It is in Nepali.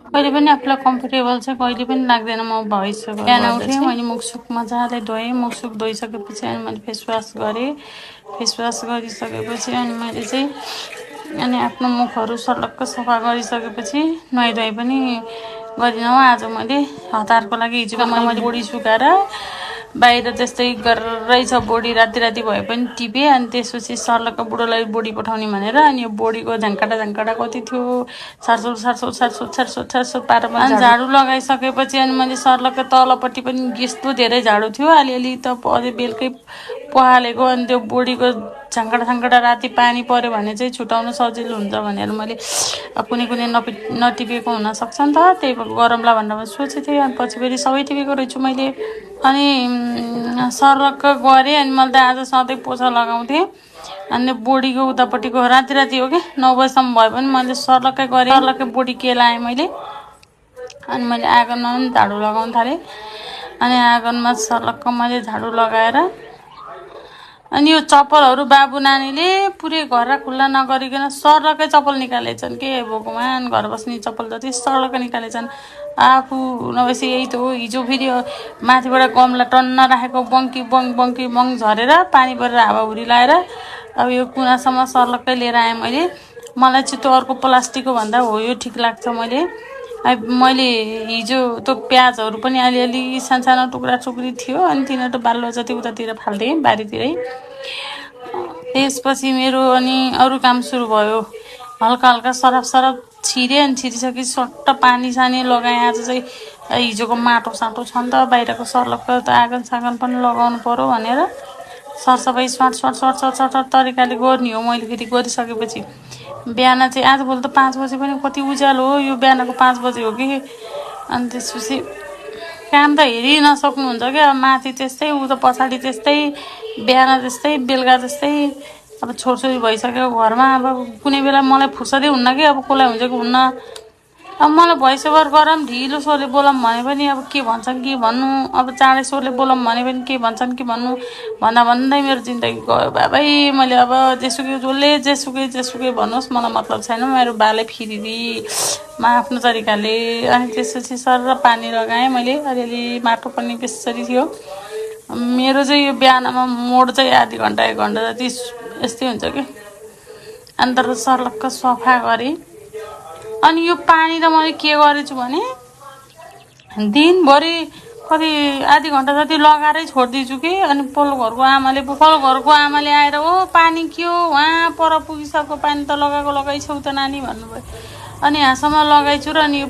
कहिले पनि आफूलाई कम्फर्टेबल चाहिँ कहिले पनि लाग्दैन। म भइसक्यो बिहान उठेँ, मैले मुखसुख मजाले धोएँ। मुखसुख धोइसकेपछि अनि मैले फेसवास गरेँ। फेसवास गरिसकेपछि अनि मैले चाहिँ अनि आफ्नो मुखहरू सलक्क सफा गरिसकेपछि नुहाइधुवाइ पनि गरिनँ। आज मैले हतारको लागि हिजो मैले बोडी सुकाएर बाहिर त्यस्तै गर्रै छ बोडी, राति राति भए पनि टिपेँ। अनि त्यसपछि सर्लक्क बुढोलाई बोडी पठाउने भनेर अनि यो बोडीको झ्याङ्काटा कति थियो, छारछुट पारेर अनि झाडु लगाइसकेपछि अनि मैले सर्लक्क तलपट्टि पनि यस्तो धेरै झाडु थियो, अलिअलि त अझै बेलुकै पहालेको। अनि त्यो बोडीको झ्याङ्काटा राति पानी पऱ्यो भने चाहिँ छुटाउन सजिलो हुन्छ भनेर मैले कुनै नटिपेको हुनसक्छ नि त, त्यही गरमला भनेर सोचेको थिएँ। अनि पछि फेरि सबै टिपेको रहेछु मैले। अनि सर्लक्क गरेँ। अनि मैले त आज सधैँ पोछा लगाउँथेँ। अनि बोडीको उतापट्टिको राति हो कि 9 बजीसम्म भयो भने मैले सर्लक्कै गरेँ। सर्लक्कै बोडी केलाएँ मैले। अनि मैले आँगनमा पनि झाडु लगाउन थालेँ। अनि आँगनमा सर्लक्क मैले झाडु लगाएर अनि यो चप्पलहरू बाबु नानीले पुरै घर खुल्ला नगरिकन सर्लक्कै चप्पल निकालेछन् के भगवान्। घर बस्ने चप्पल जति सर्लक्क निकालेछन्। आफू नभएपछि यही त हो। हिजो फेरि माथिबाट गमला टन्न राखेको बङ झरेर पानी परेर हावाहुरी लाएर अब यो कुनासम्म सर्लक्कै लिएर आएँ मैले। मलाई चाहिँ त्यो अर्को प्लास्टिकको भन्दा हो यो ठिक लाग्छ। मैले हिजो त्यो प्याजहरू पनि अलिअलि सानो टुक्री थियो। अनि तिनीहरू बालुवा जति उतातिर फाल्थेँ बारीतिरै। त्यसपछि मेरो अनि अरू काम सुरु भयो। हल्का सरफ छिरेँ। अनि छिरिसकेपछि सट्ट पानी सानी लगाएँ। आज चाहिँ हिजोको माटो साटो छ नि त, बाहिरको सर्लक्क त आँगन पनि लगाउनु पर्यो भनेर सरसफाइ सर्ट तरिकाले गर्ने हो। मैले फेरि गरिसकेपछि बिहान चाहिँ आजभोलि त 5 बजे पनि कति उज्यालो हो, यो बिहानको 5 बजे हो कि। अनि त्यसपछि काम त हेरि नसक्नुहुन्छ क्या। माथि त्यस्तै, ऊ त पछाडि त्यस्तै, बिहान त्यस्तै, बेलुका त्यस्तै। अब छोरछोरी भइसक्यो घरमा। अब कुनै बेला मलाई फुर्सदै हुन्न कि, अब कसलाई हुन्छ कि हुन्न। अब मलाई भोइस ओभर गरौँ ढिलो स्वरले बोलौँ भने पनि अब के भन्छन् के भन्नु, अब चाँडै स्वरले बोलौँ भने पनि के भन्छन् के भन्नु भन्दै मेरो जिन्दगी गयो बाबै। मैले अब जसले जेसुकै भन्नुहोस् मलाई मतलब छैन। मेरो बालै फिरिदी म आफ्नो तरिकाले। अनि त्यसपछि सर पानी लगाएँ मैले। अलिअलि माटो पनि बेसरी थियो मेरो चाहिँ। यो बिहानमा मोड चाहिँ आधी घन्टा 1 घन्टा जति यस्तै हुन्छ कि। अन्त सर्लक्क सफा गरेँ। अनि यो पानी त मैले के गरेछु भने दिनभरि कति आधी घन्टा जति लगाएरै छोडिदिन्छु कि। अनि पल्लो घरको आमाले आएर ओ पानी के हो, वहाँ पर पुगिसक्यो, पानी त लगाएको लगाइछौ त नानी भन्नुभयो। अनि यहाँसम्म लगाइछु र अनि यो